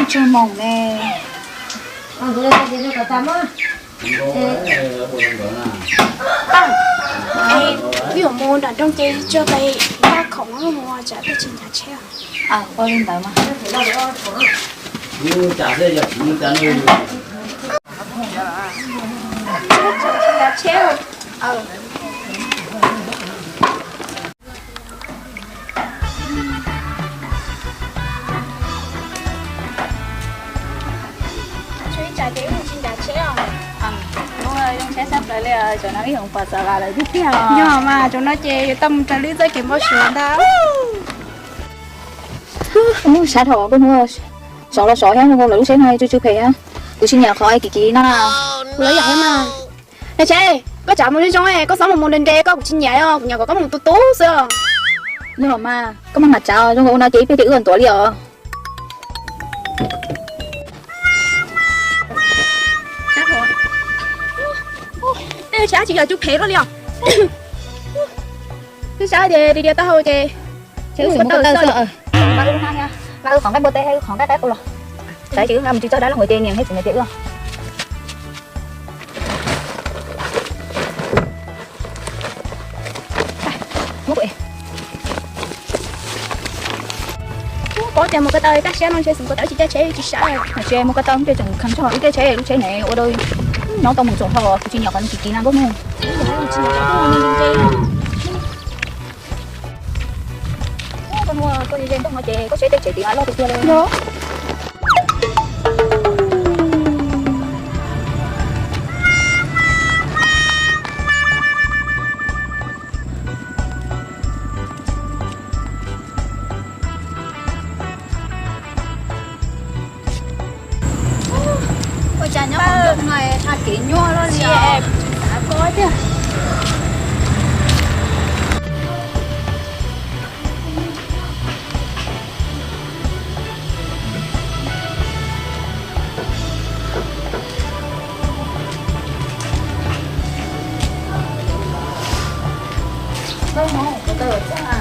Tsawg moos ne? Paj, es wb yuav mus nram nroog ces tsuag pais npaj khoom mus tsav tej tsis ncav tsheb. Ua li ntawd mas. Ncav tsheb. Tsis ncav tsheb os. Zoo tsheb tshaj plaws li os, zaum no wb yuav pom xav vas lawm tiag tiag. Yog mas, zaum no ces yuav tau mus raws li txoj kev npau suav ntag. Hnub sab dhau, koj hnub sov los sov thiab, zoo nkaus lawv lub tsheb no tsw tsw phem thiab. Kuv tsis nyiam qhov kiv kiv no na. Kuv los yam thiab mas. Niam tsev, koj tsav mus zoo zoo, koj txhob mus mus nres nres koj, kuv tsis nyiam os, kuv nyiam kom koj mus tu tu xwb os. Yog mas, koj maj mam tsav, zoo nkaus ua no ces ib pliag ces wb ntuav li os. Tej tsheb tsis yog cub phem luaj li os. Twb sab ces dig dig tau hau ces, mas wb qhov nqaij npua teb, wb qhov nqaij qaib qus los. Saib ces wb nqa mus tsis txog dab laug ces niam thiab txiv niam tias wb. Paub tias mus ko taw kaj siab no ntshe xeem ko taw tsis caij tsheb tsis sab. Ntshe mus ko taw ces tseem kheev txog ib tiaj tsheb, lub tsheb ne ua rau nyob tau mus txog ho kuv tsis nyiam qhov kiv kiv na nkauj hnub. Koj hnub koj ze ze nroog no ces koj saib tej tsev tid loj tiag tiag li. Ua cas nyob hauv nroog no tha kev nyuaj luaj li os, xav koj tiag. Koj hmoob, koj tau txog a?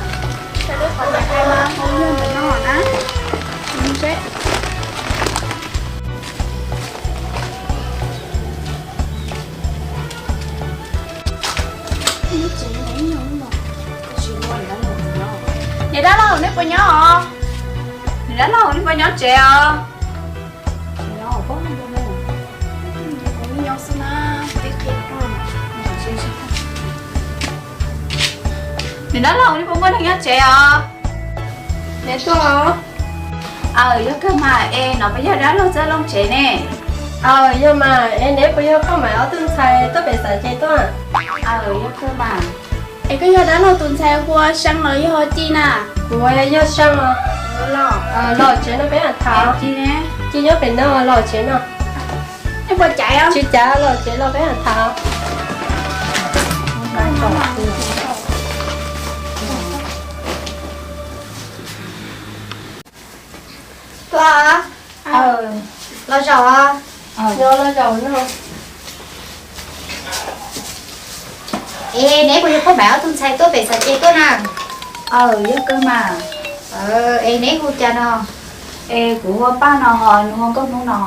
Koj lub qhov niam hais mas hmoob yog ntawm no na. Seb. Niam dab laug, nej puas nyob os? Niam dab laug, nej puas nyob tsev os? Niam dab laug, nej puas muaj neeg nyob tsev os? Aws, yog kawg mas, es no puas yog dab laug Txawj Looj tsev ne? Aws, yog mas, es neb puas yog Phoj Maim ob tug ntxhais tuaj pem xav ces tuaj? Aws, yog kawg mas. Es koj yog dab laug tus ntxhais hu ua Seej los yog Ci na? Kuv yog Seej os. Los tsev no peb mam tham. Ci nyob pem no, los tsev no. Nej puas caiv? Tsis caiv, los tsev los peb mam tham. Tuaj. Los zaum. Los zaum no. Es neb puas yog Phoj Maim ob tug ntxhais tuaj pem xav ces tuaj na? Aws, yog kawg mas. Es neb hu cas no? Es kuv hu ua Paj no, ho nws hu ua Nkauj Hnub no.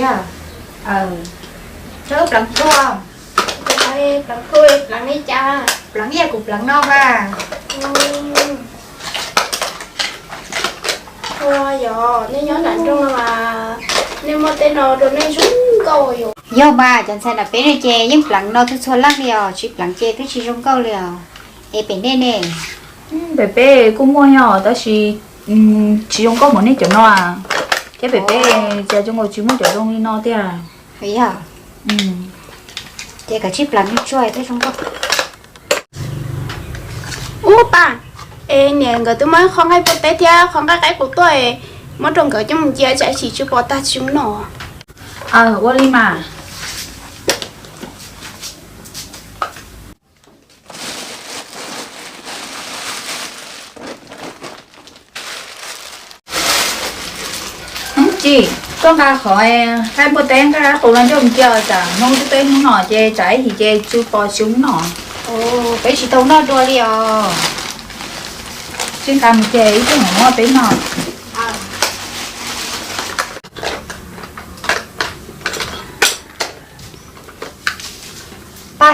Yog. Rau pleev pluag. Pleev pluag, pleev li cas? Pleev yam kuv pleev no mas. Ua yog nej nyob nram nroog no mas nej muaj tej no rau nej zoo nkauj yom? Yog mas, cov ntxhais nram peb no ces yeej pleev no txhua txhua leej li os, tsis pleev ces twb tsis zoo nkauj li os. Es pem nej ne? Pem peb kuj muaj yog tab sis tsis zoo nkauj npaum nej cov no. Thiab pem peb cas zoo nkaus tsis muaj cov zoo li no tiag. Yog. Ces kav tsij pleev tsuag thiaj zoo nkauj. Ub Paj, es niam nkawd twb muab qhov nqaij npua teb thiab qhov nqaij qaib qus tuaj, muab rau nkawd coj mus cia tsam ib chim tsw pom tag tsis zoo noj. Aws, ua li mas. Ci, koj nqa qhov nqaij npua teb nqaij qaib qus no coj mus cia tsam hnub twb peb hnub no ces tsam ib chim ces tsw pom tsis zoo noj. Peb tsis tau noj dua li os. Ci, nqa mus ces ib pliag mam muab peb noj.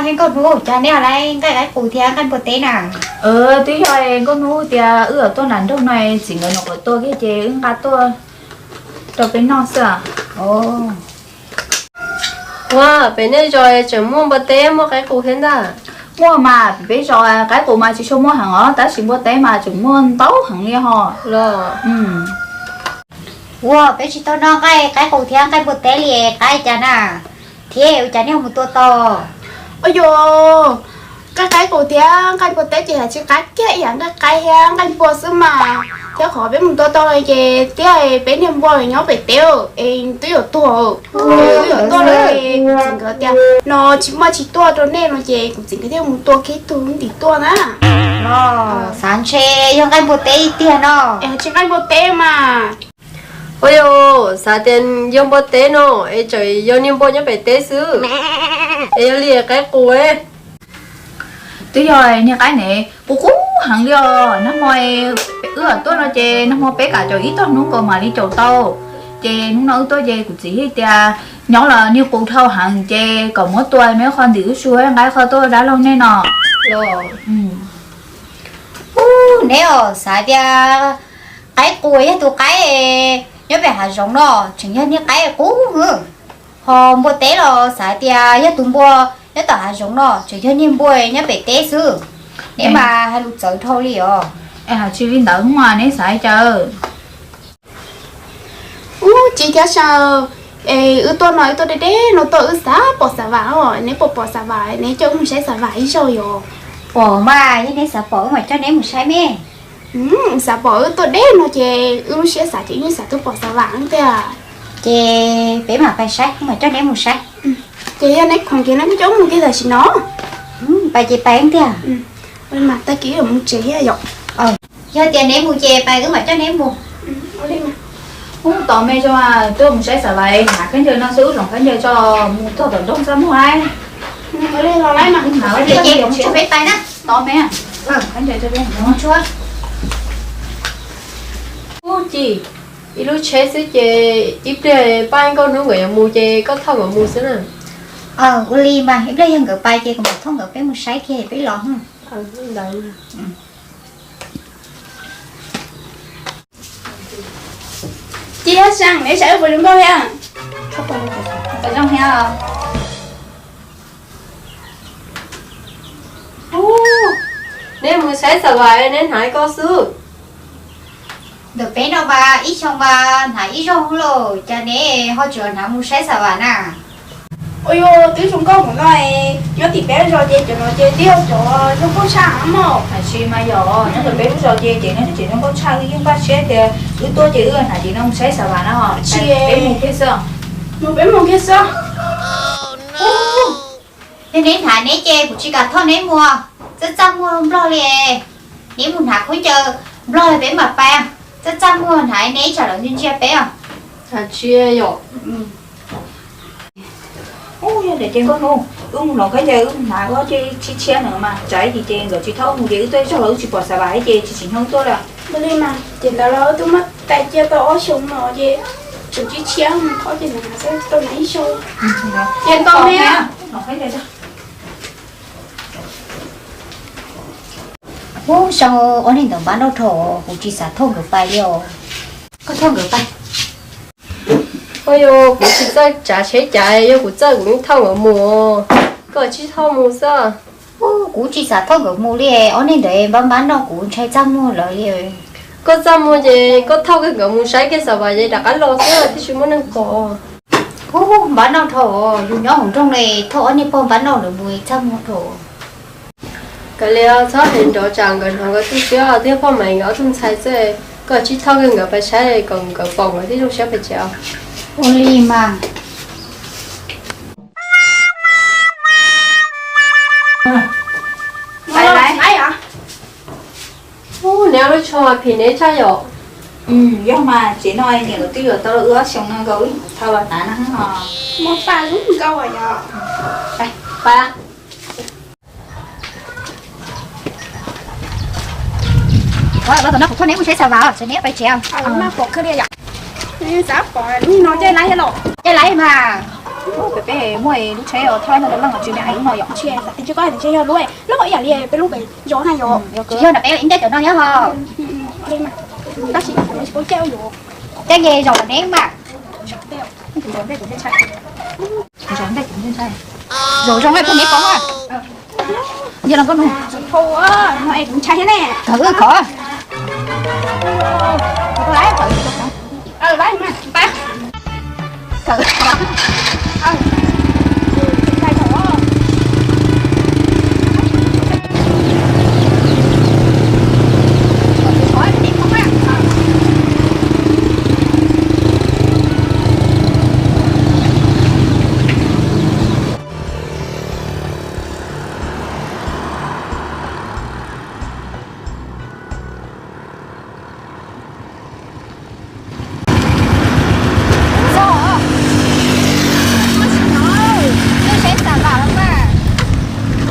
Nkauj Hnub, cas nej ho lawv nqaij qaib qus thiab nqaij npua teb na? Twb yog Nkauj Hnub tias wb tuaj nram nroog no txiv nkawd nyuam qhuav tua kiag ces wb nqa tuaj rau peb noj xwb. Ua, pem nej zos tseem muaj npua teb muaj qaib qus thiab ntag? Muaj mas, peb zos qaib qus mas tsis tshua muaj heev os, tab sis npua teb mas tseem muaj ntau heev li ho. Los, ua peb tsis tau noj nqaij qaib qus thiab nqaij npua teb li, qaib cas na, thiab ua cas nej mus tua tau? Ua yog nqaij qaib qus thiab nqaij npua teb ces yam tsis qab kiag ib yam nqaij qaib thiab nqaij npua xwb mas, thiab qhov peb mus tua tau ces thiab peb niag npua nyob pem teb es twb yuav tuag, twb yuav tuag lawm. Kuv txiv nkawd tias no tsis muaj tsis tuaj rau nej no ces kuv txiv nkawd thiaj mus tua kiag ib tug ntim tuaj na. Xav ntshe yog nqaij npua teb tiag no. Tsis nqaij npua teb mas. Ua yog xav tias yog npua teb no es tseem yog niag npua nyob pem teb xwb, es yog li qaib qus. Twb yog niag qaib ne, qus qus heev li os. Nag hmo wb tuaj no ces nag hmo peb kam caum ib tog hnub nkaus mam li caum tau. Ces hnub no wb tuaj ces kuv txiv hais tias nyob los niag qus dhau heev ces kom muab tua me qho ntim wb su nqa qhov tuaj dab laug nej no. Ub, neb os, xav tias qaib qus yog tus qaib nyob pem hav zoov no, tseem yog niag qaib qus. Ho npua teb los xav tias yog tus npua nyob tom hav zoov no, tseem yog niag npua nyob pem teb xwb. Neb mas hais lus txawv dhau li os. Es hais tsis li ntawd mas neb xav cas? Ub, tsis cas sav, es wb tuaj no wb tuaj deb deb no tuaj wb xav pom Xav Vam os, neb puas pom Xav Vam, neb coj wb mus saib Xav Vam ib zaug yom? Pom mas, yog neb xav pom wb mam coj neb mus saib me. Xav pom, wb tuaj deb no ces wb lub siab xav ces wb yeej xav tuaj pom Xav Vam tiag. Ces peb mam pais saib, wb mam coj neb mus saib. Ces yog neb khoom ces neb kuj coj wb mus kiag tam sim no. Pais ces pais tiag. Mas tag kis wb yuav mus tsev thiab yom? Yog tias neb mus ces pais wb mam coj neb mus. Ub, tos me tso, tuaj mus saib Xav Vam, hnav khaub ncaws no xwb, wb hloov khaub ncaws tso mus txog tom nroog txaj muag. Tos me, khaub ncaws tso peb mus. Ub, Ci, ib lub tsheb xwb ces ib pliag pab Nkauj Hnub nkawd yuav mus ces koj thauj nkawd mus xwb na. Ua li mas ib pliag yog nkawd pais ces kuv mam thauj nkawd peb mus saib kiag peb los. Ci, Xab, neb saib wb puas zoo nkauj thiab? Puas zoo thiab? Neb mus saib Xav Vam neb hnav koj xwb. Ntawm peb no mas ib xyoo mas hnav ib zaug lauj, cas neb ho tseem hnav mus saib Xav Vam na? Ua yog twb zoo nkauj mus no, nyob tim peb lub zos ces cov no ces twb yog cov zoo nkauj tshaj mog. Hais tsis mas yog nyob tim peb lub zos ces ces no twb tseem zoo nkauj tshaj, wb yeej npaj siab tias wb tuaj ces wb hnav ces no mus saib Xav Vam na. Peb mus kiag xwb. Mus, peb mus kiag xwb. Yog neb hnav neb ces kuv tsis kam thauj neb mus, txaj txaj muag nplog li. Neb mus hnav khaub ncaws nplog peb mam pais, txaj txaj muag hnav neb tsam lawv ntsia ntsia peb os. Tsis yog. Ub, yog tias ces Nkauj Hnub, wb mus hloov khaub ncaws wb hnav koj ces tshiab tshiab na mas, tsam ib chim ces nkawd tsis thauj mus ces wb tuaj ib zaug los wb tsis pom Xav Vam ces tsis tsim nyog wb tuaj lawm. Ua li mas, ces ntawd los wb twb muab tais cia tau ob xyoos no ces tseem tshiab tshiab, ob ces ntawd hnav xwb, tau hnav ib zaug. Ces tau me. Ub, xyov ob neeg ntawd npab noj dhau, kuv tsis xav thauj nkawd pais li os. Koj thauj nkawd pais. Ua yog kuv tsis txawj tsav tsheb cav, yog kuv txawj kuv yeej thauj nkawd mus, koj tsis thauj mus xwb. Kuv tsis xav thauj nkawd mus li, ob neeg ntawd npab npab noj kuv ntshai txaj muag lawv li. Koj txaj muag ces koj thauj kiag nkawd mus saib kiag Xav Vam ces rov qab los xwb thiaj tsis muaj neeg pom. Ub, npab noj dhau, yus nyob hauv nroog li thauj ob niag pog npab noj ntawd mus txaj muag dhau. Kav liam, txhob hais nrov tsam nkawd hnov nkawd tu siab thiab poj niam nkawd ob tug ntxhais xwb, koj tsis thauj kiag nkawd pais saib kom nkawd pom nkawd thiaj zoo siab pais tsev. Ua li mas. Ub, neb lub tsho mas phim neb tshaj yom. Yog mas, tsev no niam lawv twb yuav tau wb ob xyoos no nkaus wb thauj los tav no ho. Muaj paj zoo nkauj yom. Paj. Los tom no kuv thauj neb mus saib Xav Vam, tsev neb pais tsev. Caij laib mas. Peb muaj lub tsheb os, thauj no rau leej os, tsis nrog lub no yom. Tsis, tsis koj hais tias yog lub loj ib yam li peb lub pem zos na yom. Yog no peb ib nrab cov no nyob ho. Tab sis tsis paub caij yuav. Caij ces zaum neb mas. Zaum neb pom mas. Yog los koj nug. Kawg wb khov. Tuaj saib Xav Vam los mas.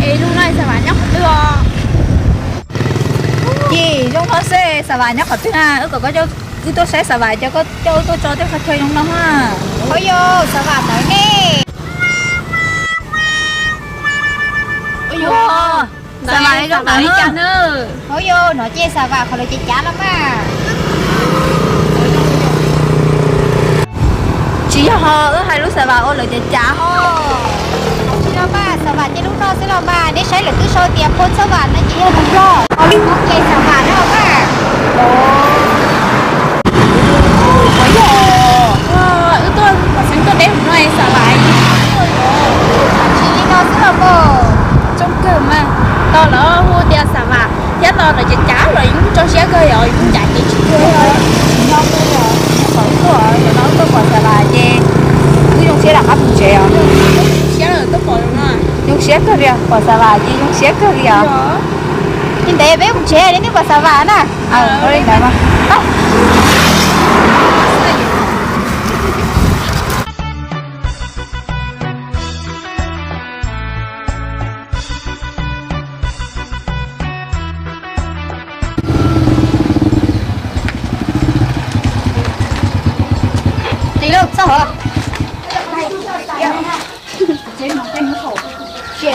Es zoo no Xav Vam nyob qhov twg os? Ces zoo no xwb, Xav Vam nyob qhov twg na? Wb kom koj, wb tuaj saib Xav Vam, coj koj, coj wb tuaj tso tej qhov chaw zoo no ha. Hauv yog Xav Vam ntawd ne. Xav Vam zoo ntawd. Hauv yog no ces Xav Vam qhov lawv cav cav los mas. Tsis yog ho, wb hais lub Xav Vam ua lawv cav cav ho. Tsis los mas, Xav Vam ces lub no xwb los mas, neb saib lawv twb sau tias phone Xav Vam no ces yog lub Nplog, ho lub no ces Xav Vam no mas. Wb tuaj, xeev tuaj deb no Xav Vam. Tsis li no xwb los mas. Zoo kawg mas, tau lawv hu tias Xav Vam thiab tau lawv cav cav los yeej tso siab kawg yom, yeej cav ces tsis tuaj. Tsis nyob tuaj, qhov tuaj, no tuaj pom Xav Vam ces wb zoo siab rov qab mus tsev os. Zoo siab kawg li, pom Xav Vam ces zoo siab kawg li os. Li ntawd peb mus tsev, neb twb pom Xav Vam na. Li ntawd mas.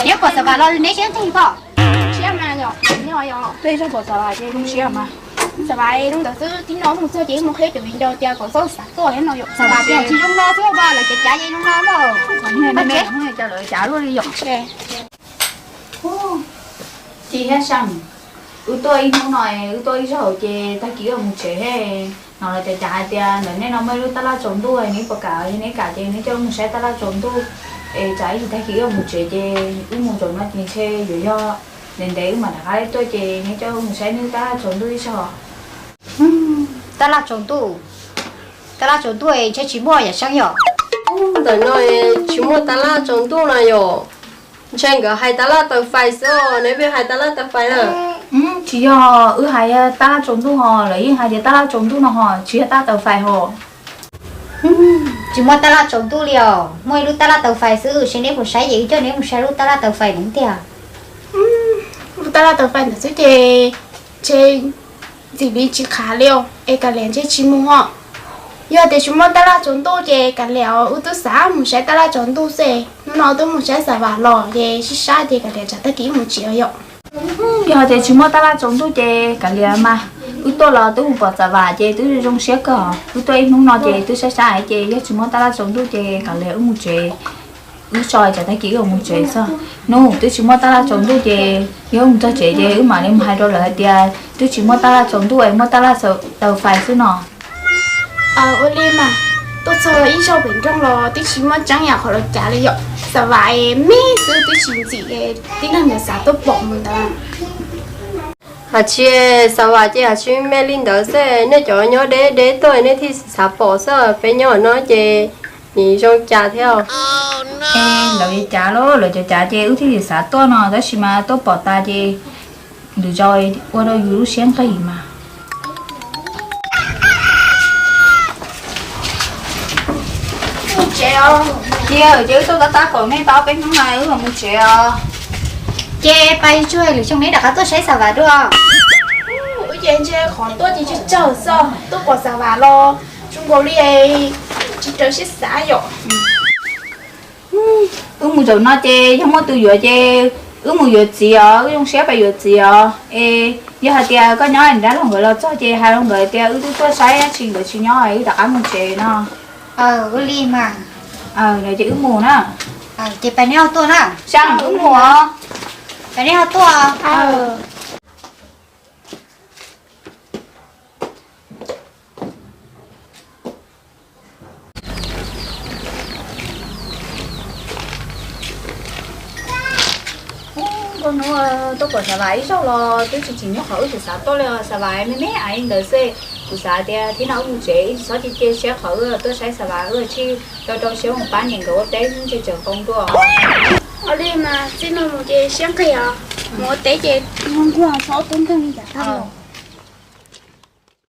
Neb pom Xav Vam los neb siab nteeg pom. Siab mas yom, neb pom Xav Vam ces zoo siab mas. Xav Vam lub ntawd xwb, tib no mus txog ces mus qhia cov viv ncaus tias kom txhob xav tuaj thiab no yom. Xav Vam tias tsis zoo no xwb mas, lawv cav cav ces zoo no mas. Lawv cav luaj li yom. Ci thiab Seej, wb tuaj ib hnub no, wb tuaj ib zaug ces tag kis wb mus tsev thiab. No lawv cav cav hais tias ntawm nej no muaj ib lub tab laj tsaus ntuj, neb puas kam? Yog neb kam ces neb coj wb mus saib tab laj tsaus ntuj, es tsam ib chim tag kis wb mus tsev ces wb mus zaum no ces ntshe yuav yog ntev ntev wb mam rov qab tuaj ces neb coj wb mus saib nej tab laj tsaus ntuj ib zaug. Tab laj tsaus ntuj, tab laj tsaus ntuj ntshe tsis muaj yam Seej yom. Ntawm no tsis muaj tab laj tsaus ntuj no yom. Ntshe nkawd hais tab laj taws fais xwb os, neb pheej hais tab laj taws fais na. Tsis yog, wb hais tab laj tsaus ntuj ho, lawv yeej hais tias tab laj tsaus ntuj no ho, tsis yog tab laj taws fais ho. Tsis muaj tab laj tsaus ntuj li os, muaj ib lub tab laj taws fais xwb, seb neb puas saib ces wb coj neb mus saib lub tab laj taws fais ntawd tiag. Lub tab laj taws fais ntawd xwb ces ntshe ntxim li tsis qhav li os, es kav liam ntshe tsis mus os. Yog tias tsis muaj tab laj tsaus ntuj ces kav liam os, wb twb xav mus saib tab laj tsaus ntuj xwb, hnub no twb mus saib Xav Vam los ces sib sab ces kav liam tsam tag kis wb mus tsev os yom. Yog tias tsis muaj tab laj tsaus ntuj ces kav liam mas, wb tuaj los twb mus pom Xav Vam ces twb zoo siab kawg. Wb tuaj ib hnub no ces twb sab sab ces yog tsis muaj tab laj tsaus ntuj ces kav liam wb mus tsev. Wb so tsam tag kis wb mus tsev xwb. Hnub twb tsis muaj tab laj tsaus ntuj ces yog wb mus txog tsev ces wb mam li mus hais rau lawv hais tias twb tsis muaj tab laj tsaus ntuj es muaj tab laj taws fais xwb no. Ua li mas, tuaj txog ib zaug pem nroog los twb tsis muaj tseeb yam qhov lawv cav li yom. Xav Vam me xwb twb tsis ntxim, tib neeg ntawd xav tuaj pom mus ntawd. Hais tsis, Xav Vam ces hais tsis me li ntawd xwb, nej cov nyob deb deb tuaj nej thiaj xav pom xwb, peb nyob no ces nim zoo cas thiab. Es lawv cav los lawv cov cav ces wb thiaj li xav tuaj no, tab sis mas tuaj pom tas ces lwm zaus ua rau yus lub siab nqis mas. Cia ces wb tuaj tab tab kaum nej tau peb hnub no wb mam mus tsev os. Ces pais tsuag lwm xyoo neb rov qab tuaj saib Xav Vam dua. Wb ces ntshe qhov tuaj ces tsawg tsawg xwb, tuaj pom Xav Vam los zoo nkaus li tsis raws siab xav yom. Wb mus zaum no ces yog muaj tus yuav ces wb mus yuav txiv os, wb zoo siab pab yuav txiv os. Es yog hais tias koj nyob nrab laug nkawd los txog ces hais rau nkawd tias wb twb tuaj saib, tab sis nkawd tsis nyob, wb rov qab mus tsev no. Ua li mas. Ces wb mus na. Ces pab neb ho tuaj na. Wb mus os. Pab neb ho tuaj. Koj hnub tuaj pom Xav Vas ib zaug los twb tsis tsim nyog qhov wb tsis xav tuaj li os. Xav Vas me me ib ntawd xwb. Kuv xav tias thib no wb mus tsev, wb tsis txhob cia siab qhov wb tuaj saib Xav Vas, wb cia li rau rau siab mus pab niam nkawd ua teb, wb tsis tseem qoo dua. Ua li mas txij no mus ces siab nqig os, mus ua teb ces nquag nquag txhob tub nkeeg li cas tag.